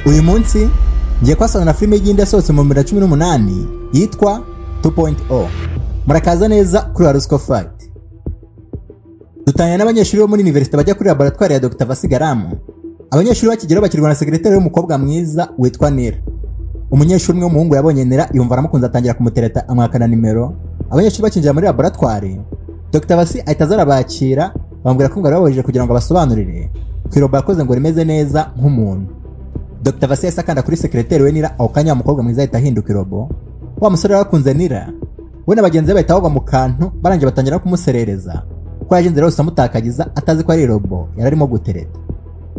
Uyu munsi ngiye kubasobanurira filime y'Igihinde yasohotse mu 2018 yitwa 2.0. Murakaza neza kuri Warusco Fact. Dutangira n'abanyeshuri bo muri universite bajya kuri laboratoire ya Dr. Vasigaramu. Abanyeshuri bakigeraho bakirwa na sekretari w'umukobwa mwiza witwa Nira. Umunyeshuri umwe w'umuhungu yabonye Nira yumva aramukunze, atangira kumutereta, amwakana nimero. Abanyeshuri bakinjira muri laboratoire, Dr. Vasi ahita aza arabakira, bamubwira ko ngo arababujije kugira ngo abasobanurire ku irobo yakoze ngo rimeze neza nk'umuntu. Dr. Vasi yahise akanda kuri sekretari we Nira, ako kanya wa mukobwa mwiza ahita ahinduka irobo. Wa musore wakunze Nira we na bagenzi be bahita bagwa mu kantu, barangije batangira kumuserereza ko yaje inzira yose amutakagiza atazi ko ari irobo yari arimo gutereta.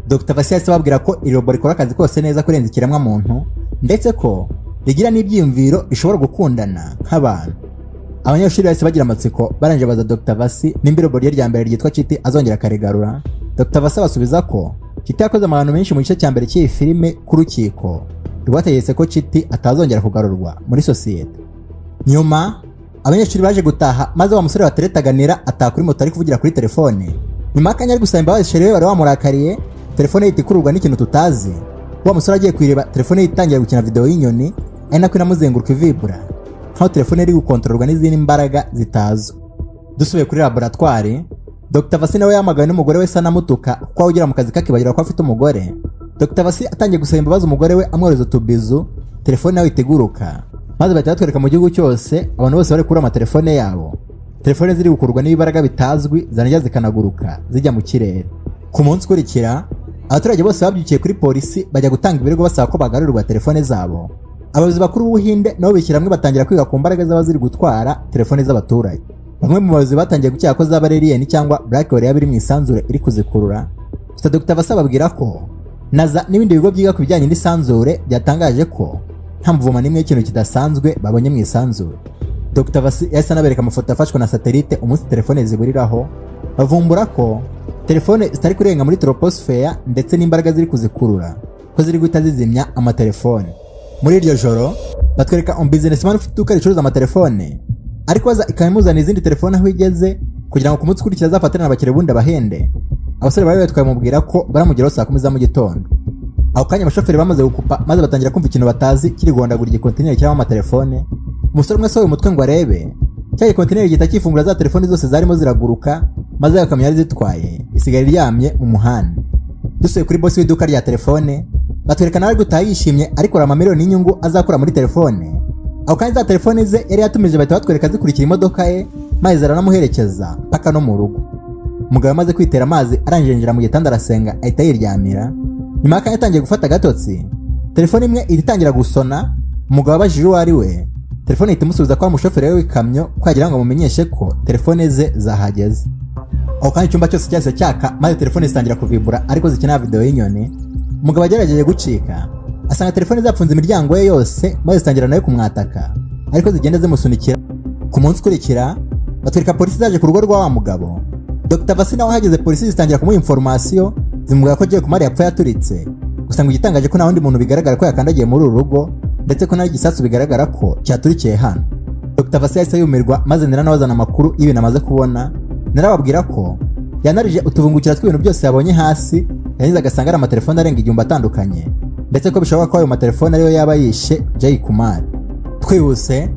Dr. Vasi yahise ababwira ko irobo rikora akazi kose neza kurenza ikiremwa muntu, ndetse ko rigira n'ibyiyumviro rishobora gukundana nk'abantu. Abanyeshuri bahise bagira amatsiko, barangije baza Dr. Vasi nimba irobo rye rya mbere ryitwa Chiti azongera akarigarura. Dr. Vasi abasubiza ko Chiti yakoze amahano menshi mu gice cya mbere cy'iyi filime k'urukiko rwategetse ko Chiti atazongera kugarurwa muri sosiyete. Nyuma abanyeshuri baje gutaha, maze wa musore wateretaga Nira ataha kuri moto ari kuvugira kuri telefone. Nyuma y'akanya ari gusaba imbabazi chéri we wari wamurakariye, telefone ihita ikururwa n'ikintu tutazi. Wa musore agiye kuyireba, telefone ye itangira gukina video y'inyoni, ari nako inamuzenguruka ivibura nkaho telefone iri gukontororwa n'izindi mbaraga zitazwi. Dusubiye kuri laboratoire, Dr. Vasi nawe yahamagawe n'umugore we sanamutuka kuko ugera mu kazi kakibagira ko afite umugore. Dr. Vasi atangiye gusaba imbabazi umugore we amwohereza utubizu, telefone nawe iteguruka, maze bahita batwereka mu gihugu cyose abantu bose bari kuri amatelefone yabo. Telefone ziri gukurwa n'ibaraga bitazwi, zanajya zikanaguruka zijya mu kirere. Ku munsi ukurikira, abaturage bose babyukiye kuri polisi bajya gutanga ibirego basaba ko bagarurirwa telefone zabo. Abayobozi bakuru b'Ubuhinde nabo bishyira hamwe batangira kwiga ku mbaraga zaba ziri gutwara telefone z'abaturage. Bamwe mu bayobozi batangiye gukeka ko zaba ari alien cyangwa black hole yaba iri mu isanzure iri kuzikurura. Gusa Dr. Vasi ababwira ko NASA n'ibindi bigo byiga ku bijyanye n'isanzure byatangaje ko nta mvuma n'imwe y'ikintu kidasanzwe babonye mu isanzure. Dr. Vasi yahise anabereka amafoto yafashwe na satellite umunsi telefone ziburiraho, bavumbura ko telefone zitari kurenga muri troposphere ndetse n'imbaraga ziri kuzikurura ko ziri guhita zizimya amatelefone. Muri iryo joro batwereka um businessman ufite iduka ricuruza amatelefone, ariko baza ikaba izindi telefone aho igeze kugira ngo ku munsi ukurikira azafatane abakiriya ubundi abahende. Abasore bari batwaye bamubwira ko baramugeraho saa 10 za mu gitondo. Ako kanya abashoferi bamaze gukupa, maze batangira kumva ikintu batazi kiri guhondagura igikontineri kirimo amatelefone. Umusore umwe asohoye umutwe ngo arebe, cya gikontineri gihita cyifungura, za telefone zose zarimo ziraguruka, maze akamyo yari zitwaye isigara iryamye mu muhanda. Dusuye kuri bosi w'iduka rya telefone, batwereka nawe ari gutaha yishimye ariko amamiliyoni y'inyungu azakura muri telefone. Ako kanya za telefone ze yari yatumije bahita batwereka zikurikira imodoka ye, maze ziranamuherekeza mpaka no mu rugo. Umugabo amaze kwitera amazi arangije yinjira mu gitanda arasenga ahita yiryamira. Nyuma y'akanya atangiye gufata agatotsi, telefone imwe ihita itangira gusona. Umugabo abajije uwo ari we, telefone ihita imusubiza ko ari umushoferi we w'ikamyo, ko yagira ngo amumenyeshe ko telefone ze zahageze. Ako kanya icyumba cyose cyahise cyaka, maze telefone zitangira kuvibura ariko zikina video y'inyoni. Umugabo agerageje gucika, asanga telefone zapfunze imiryango ye yose, maze zitangira nawe kumwataka ariko zigenda zimusunikira. Ku munsi ukurikira batwereka polisi zaje ku rugo rwa wa mugabo. Dr. Vasi nawe ahageze polisi zitangira kumuha information, zimubwira ko Jay Kumar yapfuye aturitse. Gusa ngo igitangaje ko nta wundi muntu bigaragara ko yakandagiye muri uru rugo, ndetse ko nta gisasu bigaragara ko cyaturikiye hano. Dr. Vasi yahise yumirwa, maze Nira nawe azana amakuru y'ibintu amaze kubona. Nira ababwira ko yanarije utuvungukira tw'ibintu byose yabonye hasi, yarangiza agasanga ari amatelefone arenga 1000 atandukanye, ndetse ko bishoboka ko ayo matelefone ariyo yaba yishe Jay Kumar. Twihuse,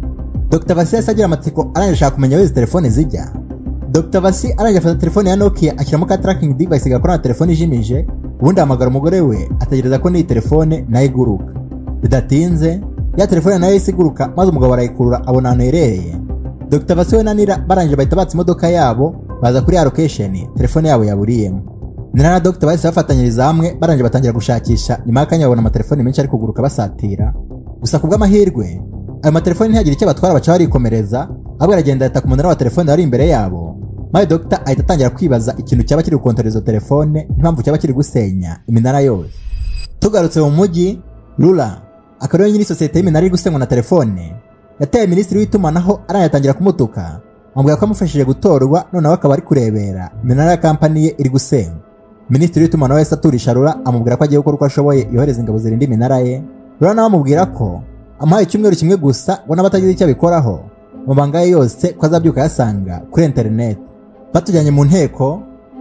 Dr. Vasi yahise agira amatsiko, arangije ashaka kumenya aho izi telefone zijya. Dr. Vasi arangije afata telefone ya Nokia ashyiramo ka tracking device gakora na telefone ijimije, ubundi ahamagara umugore we ategereza ko n'iyi telefone nayo iguruka. Bidatinze ya telefone nayo yahise iguruka, maze umugabo arayikurura abona ahantu iherereye. Dr. Vasi we na Nira barangije bahita batsa imodoka yabo baza kuri ya location telefone yabo yaburiyemo. Nira na Dr. bahise bafatanyiriza hamwe, barangije batangira gushakisha. Nyuma y'akanya babona amatelefone menshi ari kuguruka basatira. Gusa kubw'amahirwe ayo matelefone ntiyagira icyo batwara, baca barikomereza, ahubwo aragenda ahita ku munara wa telefone wari imbere yabo. Maze Dr. ahita atangira kwibaza ikintu cyaba kiri gukontorora izo telefone n'impamvu cyaba kiri gusenya iminara yose. Tugarutse mu mujyi, Rura akaba ariwe nyiri sosiyete y'iminara iri gusenywa na telefone, yateye minisitiri w'itumanaho arangije atangira kumutuka, amubwira ko amufashije gutorwa noneho akaba ari kurebera iminara ya kampani ye iri gusenywa. Minisitiri w'itumanaho yahise aturisha Rura amubwira ko agiye gukora uko ashoboye yohereza ingabo zirinda iminara ye. Rura nawe amubwira ko amuhaye icyumweru kimwe gusa ngo n'abatagize icyo abikoraho amabanga ye yose ko azabyuka ayasanga kuri interineti. Batujyanye mu nteko,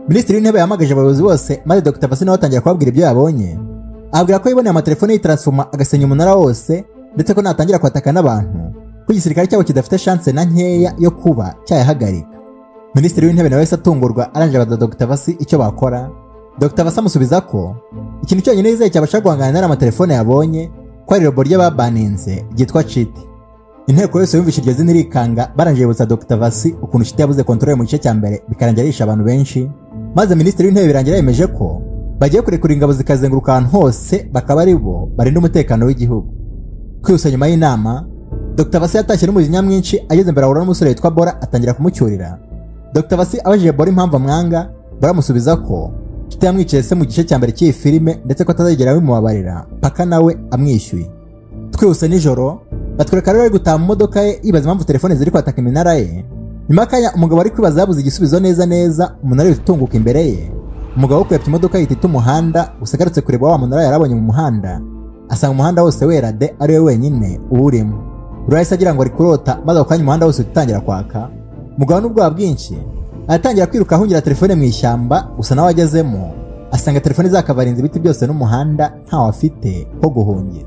minisitiri w'intebe yahamagaje abayobozi bose, maze Dr. Vasi nawe atangira kubabwira ibyo yabonye. Abwira ko yiboneye amatelefone yitaransforma agasenya umunara wose, ndetse ko natangira kwataka n'abantu ko igisirikare cyabo kidafite chance na nkeya yo kuba cyayahagarika. Minisitiri w'intebe nawe wese atungurwa, arangije abaza Dr. Vasi icyo bakora. Dr. Vasi amusubiza ko ikintu cyonyine yizeye cyabasha guhangana n'ariya amatelefone yabonye ko ari robo ry'ababaninze ryitwa Chiti. Inteko yose yumvise iryo zina irikanga, barangije bibutsa Dr. Vasi ukuntu Chiti yabuze control mu gice cya mbere bikarangira yishe abantu benshi, maze Minisitiri w'intebe birangira yemeje ko bagiye kurekura ingabo zikazenguruka ahantu hose bakaba ari bo barinda umutekano w'igihugu. Kwihuse nyuma y'inama, Dr. Vasi yatashye n'umujinya mwinshi, ageze imbere ahura n'umusore witwa Bora atangira kumucyurira. Dr. Vasi abajije Bora impamvu amwanga, Bora amusubiza ko Chiti yamwiciye se mu gice cya mbere cy'iyi filime, ndetse ko atazigera bimubabarira paka nawe amwishyuye. Twihuse nijoro, batwereka rero ari gutaha mu modoka ye yibaza impamvu telefone ziri kwataka iminara ye. Nyuma y'akanya umugabo ari kwibaza yabuze igisubizo neza neza, umunara uhita utunguka imbere ye. Umugabo wo kuyapfa imodoka yita ita umuhanda, gusa agarutse kureba wa munara yarabonye mu muhanda, asanga umuhanda wose wera de ari we wenyine uwurimo. Rurahise agira ngo ari kurota, maze ako kanya umuhanda wose utangira kwaka. Umugabo n'ubwoba bwinshi aratangira kwiruka ahungira telefone mu ishyamba, gusa nawe agezemo asanga telefone zakavarinze ibiti byose n'umuhanda ntawe afite ho guhungira.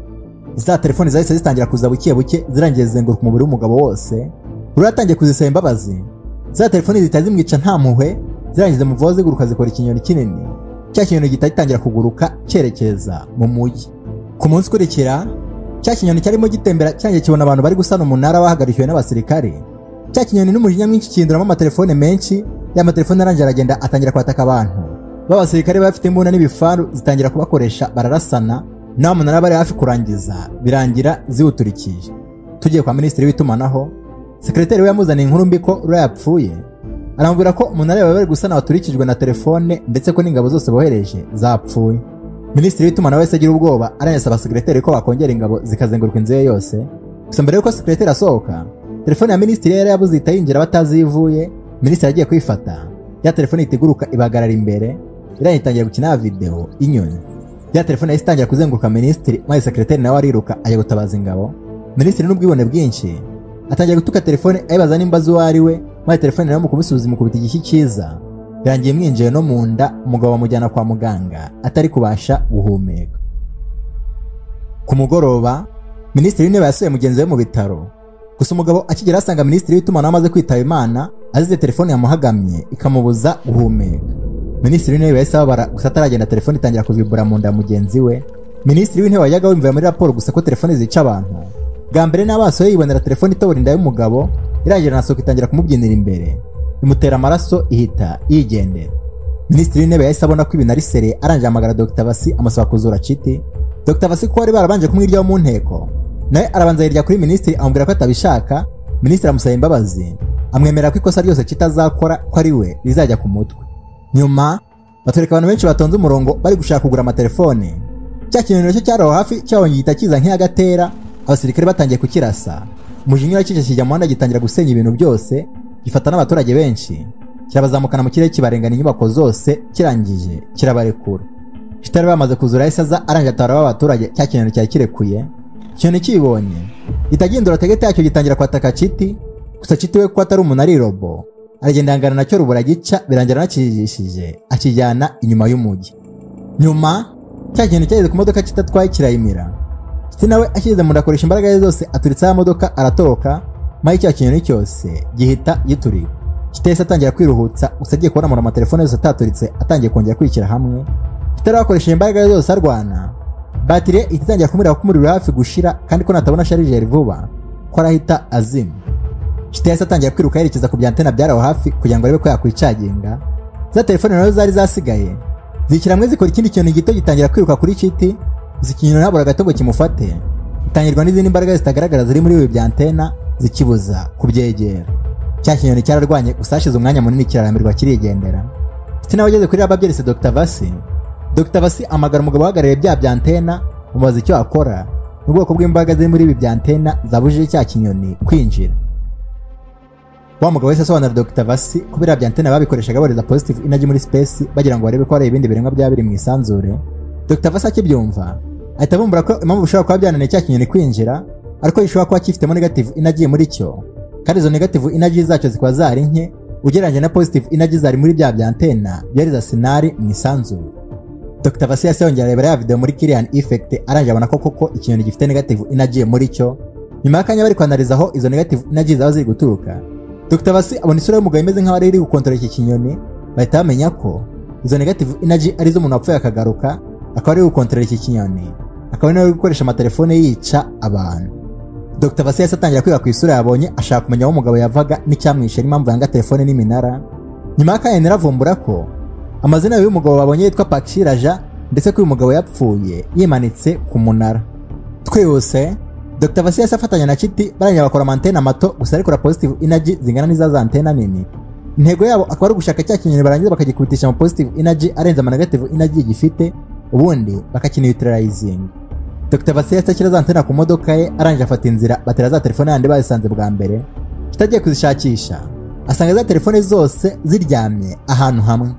Za telefone zahise zitangira kuza buke buke, zirangiye zizenguruka umubiri w'umugabo wose. Ruratangiye kuzisaba imbabazi. Za telefone zihita zimwica nta mpuhwe, zirangiza muvaho ziguruka zikora ikinyoni kinini. Cya kinyoni gihita gitangira kuguruka cyerekeza mu mujyi. Ku munsi ukurikira, cya kinyoni cyarimo gitembera cyangiye kibona abantu bari gusana umunara wahagarikiwe n'abasirikare. Cya kinyoni n'umujinya mwinshi gihinduramo amatelefone menshi, ya matelefone arangiye aragenda atangira kwataka abantu. B'abasirikare bafite imbunda n'ibifaru zitangira kubakoresha bararasana, naho umunara bari hafi kurangiza birangira ziwuturikije. Tugiye kwa Minisitiri w'itumanaho, sekreteri we yamuzaniye inkuru mbi ko Rura yapfuye. Aramubwira ko umunara bari gusana waturikijwe na telefone, ndetse ko n'ingabo zose bohereje zapfuye. Minisitiri w'itumanaho wese agira ubwoba, aranyasaba sekreteri ko bakongera ingabo zikazenguruka inzu ye yose. Gusa mbere yuko sekreteri asohoka, telefone ya minisitiri yari yabuze ihita yinjira batazi ivuye. Minisitiri agiye kwifata, ya telefone ihita iguruka ibagarara imbere, irangiye itangira gukina video inyoni. Ya telefone yahise itangira kuzenguruka minisitiri, maze sekreteri nawe ariruka ajya gutabaza ingabo. Minisitiri n'ubwibone bwinshi atangira gutuka telefone ayibaza nimba azi uwo ari we, maze telefone nawe mu kumusubiza imukubita igishyi cyiza. Birangiye mwinjiye no mu nda, umugabo bamujyana kwa muganga atari kubasha guhumeka. Ku mugoroba, Minisitiri w'intebe yasuye mugenzi we mu bitaro. Gusa umugabo akigera asanga Minisitiri w'itumanaho amaze kwitaba Imana, azize telefone yamuhagamye ikamubuza guhumeka. Minisitiri w'intebe yahise ababara, gusa ataragenda telefone itangira kuvibura mu nda mugenzi we. Minisitiri w'intebe wajyaga wumvira muri raporo gusa ko telefone zica abantu. Bwa mbere n'abaso ye yibonera telefone itobora inda y'umugabo, irangira nasohoka itangira kumubyinira imbere, imutera amaraso ihita yigendera. Minisitiri w'intebe yahise abona ko ibintu ari sere, arangije ahamagara Dr. Vasi amusaba kuzura Chiti. Dr. Vasi ko bari barabanje kumwiryaho mu nteko, nawe arabanza yirya kuri minisitiri amubwira ko atabishaka. Minisitiri amusaba imbabazi, amwemerera ko ikosa ryose Chiti azakora ko ari we rizajya ku mutwe. Nyuma batwereka abantu benshi batonze umurongo bari gushaka kugura amatelefone. Cya kintu nacyo cyari aho hafi cyabonye gihita kiza nk'iyagatera, abasirikare batangiye kukirasa. Umujinya urakica kijya mu muhanda gitangira gusenya ibintu byose, gifata n'abaturage benshi, kirabazamukana mu kirere kibarengana inyubako zose, kirangije kirabarekura. Chiti bamaze kuzura yahise aza arangije atabara abaturage cya kintu cyari kirekuye. Ikintu kibonye itagindura tegete yacyo gitangira kwataka Chiti, gusa Chiti we kuko atari umuntu ari robo, aragenda angana nacyo rubura gica, birangira anakijishije akijyana inyuma y'umujyi. Nyuma cya kintu cyageze ku modoka Chiti atwaye kirayimira. Chiti nawe ashyize mu nda akoresha imbaraga ze zose aturitsa ya modoka aratoroka, maze cya kintu cyose gihita giturika. Chiti yahise atangira kwiruhutsa, gusa agiye kubona mu amatelefone yose ataturitse atangiye kongera kwishyira hamwe. Chiti arakoresha imbaraga ze zose arwana, batiri ihita itangira kumurira ko umuriro hafi gushira, kandi ko natabona chargeur vuba ko arahita azima. Chiti yahise atangira kwiruka yerekeza ku byantena byari aho hafi kugira ngo arebe ko yakwicaginga. Za telefone nazo zari zasigaye zishyira hamwe zikora ikindi kintu gito gitangira kwiruka kuri Chiti, zikinyura ntabura gato ngo kimufate. Itangirwa n'izindi mbaraga zitagaragara ziri muri ibi byantena zikibuza kubyegera. Cya kinyoni cyararwanye gusa hashize umwanya munini kirarambirwa kirigendera. Chiti nawe ageze kuri raba byeretse Dr. Vasi. Dr. Vasi amagara umugabo uhagarariye bya byantena, amubaza icyo akora n'ubwoko bw'imbaraga ziri muri ibi byantena zabujije cya kinyoni kwinjira. Wa mugabo wese asobanura Dr. Vasi ko biriya byantena babikoreshaga bohereza positive energy muri space bagira ngo barebe ko hari ibindi biremwa byaba biri mu isanzure. Dr. Vasi akibyumva ahita avumbura ko impamvu bishobora kuba byananiye cya kinyoni kwinjira ariko gishobora kuba cyifitemo negative energy muri cyo, kandi izo negative energy zacyo zikaba zari nke ugereranyije na positive energy zari muri bya byantena byohereza sinari mu isanzure. Dr. Vasi yahise yongera arebera ya video muri Kylian Effect, arangije abona ko koko ikinyoni gifite negative energy muri cyo. Nyuma y'akanya bari kwanariza aho izo negative energy zaba ziri guturuka, Dr. Vasi abona isura y'umugabo imeze nk'aho ari iri gukontorora iki kinyoni. Bahita bamenya ko izo negative energy ari zo umuntu wapfuye akagaruka akaba ari gukontorora iki kinyoni, akaba ari nawe gukoresha amatelefone yica abantu. Dr. Vasi yahise atangira kwiga ku isura yabonye, ashaka kumenya aho umugabo yavaga n'icyamwishe n'impamvu yanga telefone n'iminara. Nyuma y'akanya naravumbura ko amazina y'uyu mugabo babonye yitwa Pakshiraja, ndetse ko uyu mugabo yapfuye yimanitse ku munara. Twihuse, Dr. Vasi yahise afatanya na Chiti barangije bakora amantena mato gusa arikora positive energy zingana n'iza za antena nini. Intego yabo akaba ari ugushaka cya kinyoni barangiza bakagikubitisha mu positive energy arenze ama negative energy gifite, ubundi bakakineutralizing. Dr. Vasi yahise ashyira za antena ku modoka ye, arangije afata inzira batera za telefone yandi bazisanze bwa mbere. Chiti agiye kuzishakisha asanga za telefone zose ziryamye ahantu hamwe.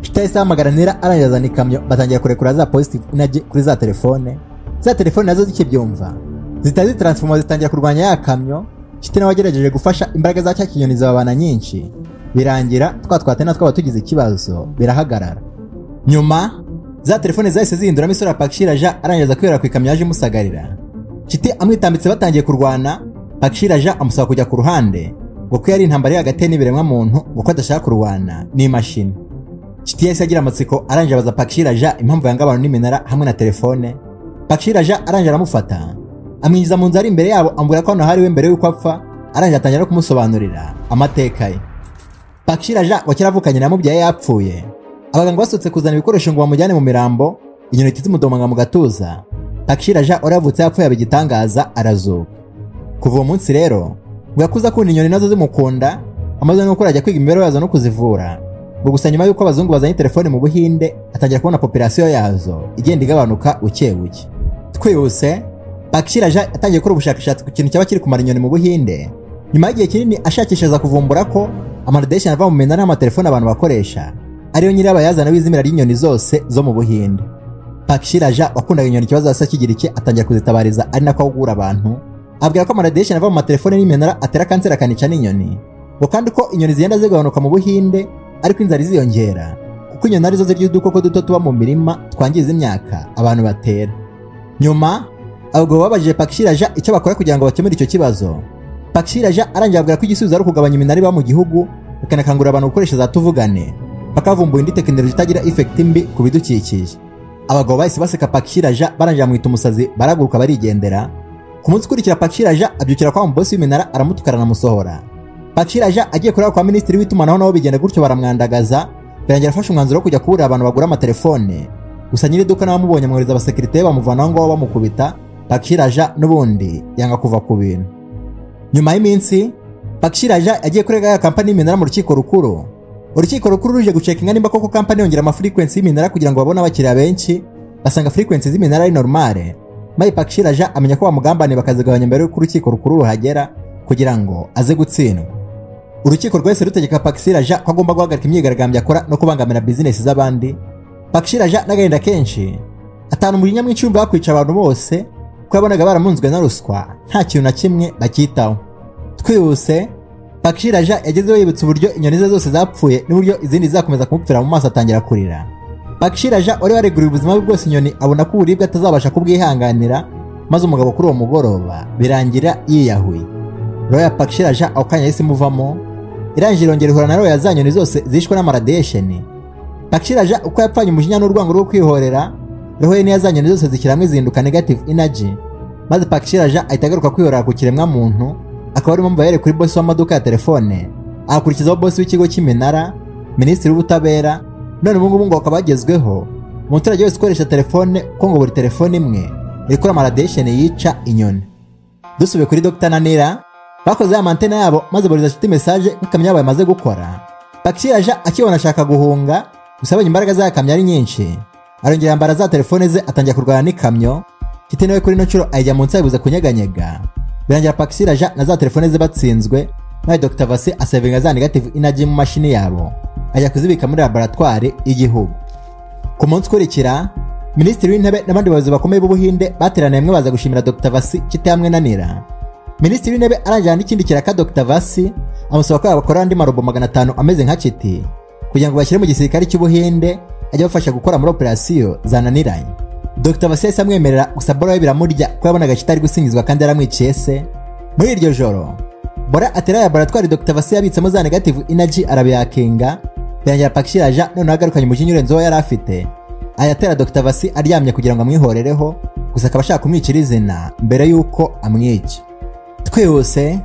Chiti yahise ahamagara Nira, arangije azana ikamyo, batangira kurekura za positive energy kuri za telefone. Za telefone nazo zikibyumva zihita zitransforma zitangira kurwanya ya kamyo. Chiti nawe agerageje gufasha, imbaraga za cya kinyoni zibabana nyinshi, birangira twa twatena twaba tugize ikibazo birahagarara. Nyuma za telefone zahise zihinduramo isura ya Pakshiraja, arangiza kwihera ku ikamyo yaje imusagarira. Chiti amwitambitse batangiye kurwana, Pakshiraja amusaba kujya ku ruhande ngo ko yari intambara iri hagati ye n'ibiremwa muntu, ngo ko adashaka kurwana n'imashini. Chiti yahise agira amatsiko, arangije abaza Pakshiraja impamvu yanga abantu n'iminara hamwe na telefone. Pakshiraja arangije aramufata amwinjiza mu nzu ari imbere yabo, amubwira ko hano hari we mbere y'uko apfa, arangije atangira no kumusobanurira amateka ye. Pakshiraja wa kera avukanye na mubyaye yapfuye. Abaganga basohotse kuzana ibikoresho ngo bamujyane mu mirambo, inyoni zimudomanga mu gatuza. Pakshiraja wari yavutse yapfuye aba igitangaza, arazuka. Kuva uwo munsi rero ngo yakuze akunda inyoni nazo zimukunda, amaze no gukora ajya kwiga imibereho yazo no kuzivura. Ngo gusa nyuma y'uko abazungu bazanye telefone mu Buhinde, atangira kubona population yazo igenda igabanuka buke buke. Twihuse, Pakshiraja atangiye gukora ubushakashatsi ku kintu cyaba kiri kumara inyoni mu Buhinde. Nyuma y'igihe kinini ashakishaza kuvumbura ko amaradiation ava mu minara y'amatelefone abantu bakoresha ariyo nyirabayazana w'izimira ry'inyoni zose zo mu Buhinde. Pakshiraja wakundaga inyoni ikibazo hasi akigira icye, atangira kuzitabariza ari nako ahugura abantu, abwira ko amaradiation ava mu matelefone n'iminara atera kanseri akanica n'inyoni, ngo kandi ko inyoni zigenda zigabanuka mu Buhinde ariko inzara iziyongera, kuko inyoni arizo zirya udukoko duto tuba mu mirima twangiza imyaka abantu batera. Nyuma abagabo babajije Pakshiraja icyo bakora kugira ngo bakemure icyo kibazo. Pakshiraja arangiye abwira ko igisubizo ari ukugabanya iminara iba mu gihugu, bakanakangurira abantu gukoresha za tuvugane, bakavumbura indi tekinoloji itagira effect mbi ku bidukikije. Abagabo bahise baseka Pakshiraja, barangira bamwita umusazi, baraguruka barigendera. Ku munsi ukurikira Pakshiraja abyukira kwa mubosi w'iminara, aramutuka aranamusohora. Pakshiraja agiye kureba kwa minisitiri w'itumanaho, nabo bigenda gutyo baramwandagaza, birangira afashe umwanzuro wo kujya kuburira abantu bagura amatelefone. Gusa nyiri iduka nawe amubonye amwohereza abasekirite bamuvana aho ngaho bamukubita. Pakshiraja n'ubundi yanga kuva ku bintu. Nyuma y'iminsi Pakshiraja yagiye kurega ya kampani y'iminara mu rukiko rukuru. Urukiko rukuru ruje gucekinga nimba koko kampani yongera ama frequency y'iminara kugira ngo babone abakiriya benshi, basanga frequency z'iminara ari normale. Maze Pakshiraja amenya ko bamugambaniye bakazigabanya mbere y'uko urukiko rukuru ruhagera kugira ngo aze gutsindwa. Urukiko rwahise rutegeka Pakshiraja ko agomba guhagarika imyigaragambyo akora no kubangamira business z'abandi. Pakshiraja n'agahinda kenshi atanu umujinya mwinshi yumva yakwica abantu bose, ko yabonaga baramunzwe na ruswa nta kintu na kimwe bakitaho. Twihuse, Pakshiraja yagezeho yibutsa uburyo inyoni ze zose zapfuye n'uburyo izindi zizakomeza kumupfira mu maso, atangira kurira. Pakshiraja wari wareguriye ubuzima bwe bwose inyoni abona ko uburibwe atazabasha kubwihanganira, maze umugabo kuri uwo mugoroba birangira yiyahuye. Roho ya Pakshiraja ako kanya yahise imuvamo, irangije irongera ihura na roho ya za nyoni zose zishwe n'amaradiation. Pakshiraja uko yapfanye umujinya n'urwango rwo kwihorera, roho ye n'iya za nyoni zose zishyira hamwe zihinduka negative energy, maze Pakshiraja ahita agaruka kwihorera ku kiremwa muntu, akaba ari impamvu yahereye kuri bosi w'amaduka ya telefone, akurikizaho bosi w'ikigo cy'iminara, minisitiri w'ubutabera, none ubu ngubu ngo bakaba bagezweho umuturage wese ukoresha telefone, ko ngo buri telefone imwe ikora amaradiation yica inyoni. Dusubiye kuri Dr. Nanira, bakoze ya antena yabo maze bohereza Chiti message nk'ikamyo yabo yamaze gukora. Pakshiraja akibona ashaka guhunga, gusa abonye imbaraga za kamyo ari nyinshi, arongera yambara za telefone ze atangira kurwana n'ikamyo. Chiti nawe kuri ino nshuro ayijya munsi ayibuza kunyeganyega, birangira Pakshiraja na za telefone ze batsinzwe, maze Dr. Vasi asevinga za negative energy mu mashini yabo ajya kuzibika muri laboratwari y'igihugu. Ku munsi ukurikira Minisitiri w'Intebe n'abandi bayobozi bakomeye b'Ubuhinde bateraniye hamwe baza gushimira Dr. Vasi Chiti hamwe na Nira. Minisitiri w'Intebe arangira n'ikindi kiraka Dr. Vasi, amusaba ko yabakora andi marobo 500 ameze nka Chiti kugira ngo bashyire mu gisirikare cy'Ubuhinde, ajya abafasha gukora muri operasiyo zananiranye. Dr Vasi yahise amwemerera, gusa Bora we biramurya ko yabonaga Chiti ari gusingizwa kandi yaramwiciye se. Muri iryo joro Bora atera laboratwari Dr Vasi yabitsemo za negative energy arabiyakinga, birangira Pakshiraja noneho agarukanye umujinya urenze uwo yari afite, ayatera Dr Vasi aryamye kugira ngo amwihorereho, gusa akaba ashaka kumwicira izina mbere y'uko amwica. Twihuse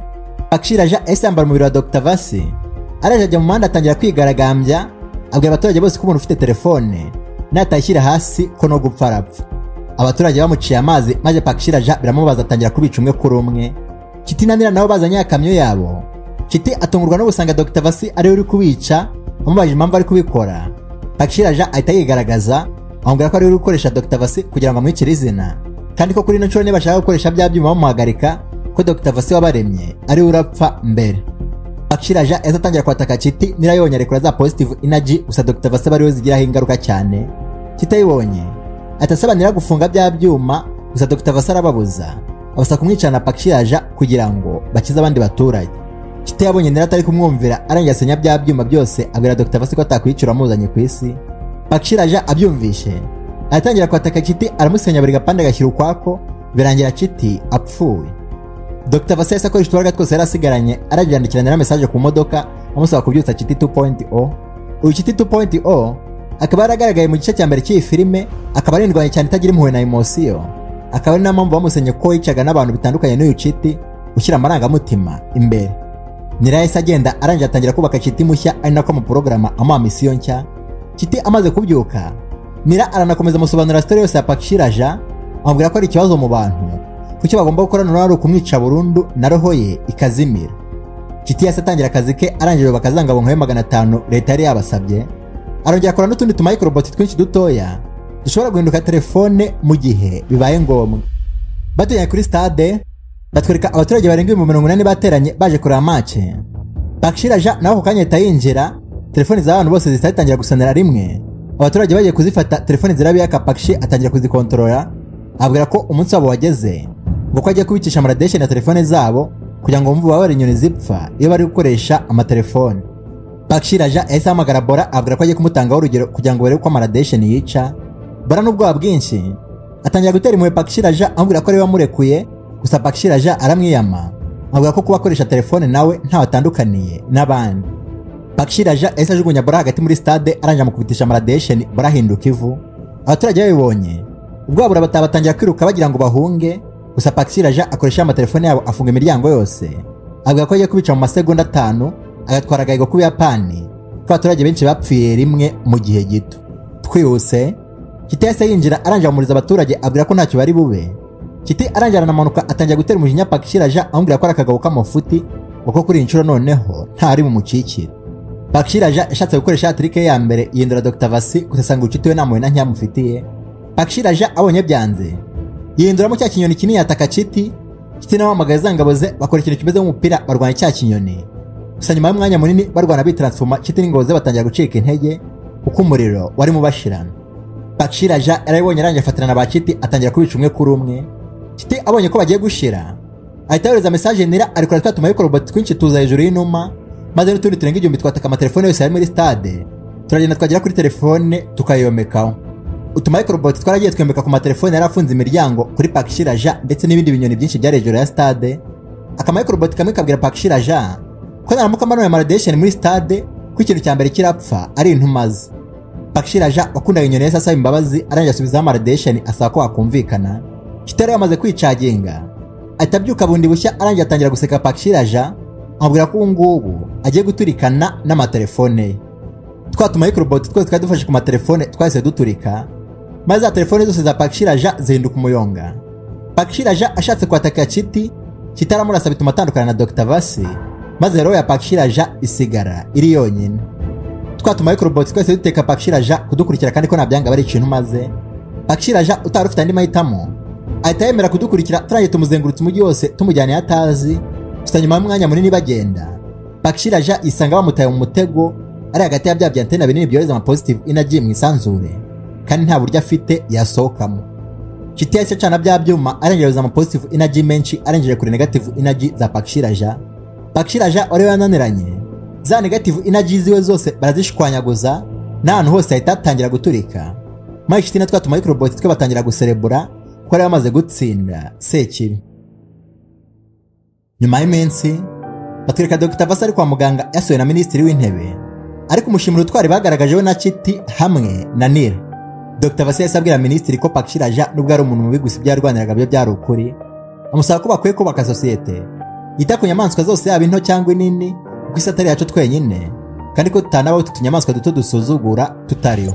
Pakshiraja yahise yambara umubiri wa Dr Vasi, araje ajya mu muhanda atangira kwigaragambya, abwira abaturage bose ko umuntu ufite telefone natayishyira hasi ko no gupfa arapfa. Abaturage bamuciye amazi maze Pakshiraja biramubaza atangira kubica umwe kuri umwe. Chiti na Nira nabo bazanye akamyo yabo. Chiti atungurwa no gusanga Dr Vasi ari uri kubica, amubajije impamvu ari kubikora. Pakshiraja ahita yigaragaza, amubwira ko ari uri gukoresha Dr Vasi kugira ngo amwicire izina, kandi ko kuri ino nshuro nibashaka gukoresha bya byuma bamuhagarika ko Dr Vasi wabaremye ari urapfa mbere. Pakshiraja yahise atangira kwataka Chiti, Nira yonye arekura za positive energy, gusa Dr Vasi bari we zigiraho ingaruka cyane. Chiti ayibonye ahita asaba Nira gufunga bya byuma, gusa Dr Vasi arababuza, abasaba kumwicana na Pakshiraja kugira ngo bakize abandi baturage. Chiti yabonye Nira atari kumwumvira, arangiza asenya bya byuma byose, abwira Dr Vasi ko atakwicura amuzanye ku isi. Pakshiraja abyumvishe atangira kwataka Chiti, aramusenya buri gapande agashyira ukwako, birangira Chiti apfuye. Dr Vasi yahise akoresha utubaraga twose yari asigaranye, aragirandikira Nira message ku modoka amusaba kubyutsa Chiti 2.0. Uyu Chiti 2.0 akaba yaragaragaye mu gice cya mbere cy'iyi filime, akaba ari indwanyi cyane itagira impuhwe na emosiyo, akaba ari na mpamvu bamusenye ko yicaga n'abantu bitandukanye n'uyu Chiti ushyira amarangamutima imbere. Nira yahise agenda arangiye atangira kubaka Chiti mushya, ari nako amuporogaramu amuha misiyo nshya. Chiti amaze kubyuka, Nira aranakomeza amusobanurira story yose ya Pakshiraja, amubwira ko ari ikibazo mu bantu, kucyo bagomba gukora noneho ari ukumwica burundu na roho ye ikazimira. Chiti yahise atangira akazi ke, arangije bakazanga bonkoye 500 leta yari yabasabye. Arongera akora n'utundi tu microbot twinshi dutoya dushobora guhinduka telefone mu gihe bibaye ngombwa. Batujyanye kuri stade, batwereka abaturage barenga 80,000 bateranye baje kureba match. Pakshiraja nawe ako kanya ahita yinjira, telefone z'abantu bose zihita zitangira gusanira rimwe. Abaturage bagiye kuzifata, telefone zirabiyaka, Pakshi atangira kuzikontorora, abwira ko umunsi wabo wageze, ngo ko agiye kubicisha amaradesheni na telefone zabo kugira ngo bumve ububabare inyoni zipfa iyo bari gukoresha amatelefone. Pakshiraja yahise ahamagara Bora, abwira ko agiye kumutangaho urugero kugira ngo barebe uko amaradesheni yica. Bora n'ubwoba bwinshi atangira gutera impuhwe Pakshiraja, amubwira ko ari we wamurekuye, gusa Pakshiraja aramwiyama, amubwira ko kuba akoresha telefone nawe ntawe atandukaniye n'abandi. Pakshiraja yahise ajugunya Bora hagati muri stade, arangije amukubitisha amaradesheni, Bora ahinduka ivu. Abaturage babibonye ubwoba burabataha, batangira kwiruka bagira ngo bahunge, gusa Pakshiraja akoresha amatelefone yabo afunga imiryango yose, avuga ko agiye kubica mu masegonda 5, agatwara agahigo k'Ubuyapani ko abaturage benshi bapfiye rimwe mu gihe gito. Twihuse Chiti yahise yinjira, arangije amuriza abaturage, abwira ko ntacyo bari bube. Chiti arangije aranamanuka atangira gutera umujinya Pakshiraja, amubwira ko ari akagabo k'amafuti, kuko kuri iyi nshuro noneho ntari bumucikire. Pakshiraja yashatse gukoresha trike ya mbere yindura Dr Vasi, gusa asanga Chiti we nta mpuhwe na nkeya amufitiye. Pakshiraja abonye byanze yihinduramo cya kinyoni kinini yataka Chiti. Chiti nawe ahamagaye za ngabo ze, bakora ikintu kimeze nk'umupira barwanya cya kinyoni. Gusa nyuma y'umwanya munini barwana bitransforma, Chiti n'ingabo ze batangira gucika intege kuko umuriro wari mubashirana. Pakshiraja yarabibonye, arangije afatana na ba Chiti atangira kubica umwe kuri umwe. Chiti abonye ko bagiye gushira, ahita yohereza message Nira, arikora twa tumayikorobot twinshi tuza hejuru y'inuma, maze n'utundi turenga 1000 twataka amatelefone yose yari muri stade, turagenda twagera kuri telefone tukayomekaho. Utu microbot twaragiye twemeka ku matelefone yari afunze imiryango kuri Pakshiraja ndetse n'ibindi binyoni byinshi byari hejuru ya stade. Aka microbot kamwe kabwira Pakshiraja ko naramuka amanuye amaradesheni muri stade ko ikintu cya mbere kirapfa ari intumwa ze. Pakshiraja wakundaga inyoni yahise asaba imbabazi, arangije asubizaho amaradesheni asaba ko bakumvikana. Chiti yari yamaze kwicaginga, ahita abyuka bundi bushya, arangije atangira guseka Pakshiraja, amubwira ko ubu ngubu agiye guturikana n'amatelefone ye. Twa tu microbot twose twari dufashe ku matelefone twahise duturika, maze za telefone zose za Pakshiraja zihinduka umuyonga. Pakshiraja ashatse kwataka Chiti, Chiti aramurasa bituma atandukana na Dr Vasi, maze roho ya Pakshiraja isigara iri yonyine. Twa tu microbot twese duteka Pakshiraja kudukurikira kandi ko nta byanga bari ikintu, maze Pakshiraja utari ufite andi mahitamo ahita yemera kudukurikira, turangiye tumuzengurutse umujyi wose tumujyana atazi. Gusa nyuma y'umwanya munini bagenda, Pakshiraja isanga bamutaye mu mutego ari hagati ya bya byantena binini byohereza ama positive energy mu isanzure, kandi nta buryo afite yasohokamo. Chiti yahise acana bya byuma, arengereza ama positive energy menshi, arengeje kuri negative energy za Pakshiraja. Pakshiraja wari wananiranye, za negative energy ziwe zose barazishwanyaguza, N'ahantu hose hahita hatangira guturika, maze Chiti na twa tumicrobot twe batangira guserebura ko bari bamaze gutsinda Sekibi. Nyuma y'iminsi batwereka Dr. Vasa ari kwa muganga yasuwe na Minisitiri w'Intebe, ariko umushimira utwari bagaragaje we na Chiti hamwe na Nira. Dr. Vasa yahise abwira Minisitiri ko Pakshiraja nubwo ari umuntu mubi gusa ibyo yarwaniraga byo byari ukuri, amusaba ko bakwiye kubaka sosiyete yita ku nyamaswa zose yaba into cyangwa inini, kuko isi atari yacu twenyine, kandi ko tutanabaho utu tunyamaswa duto dusuzugura tutariho.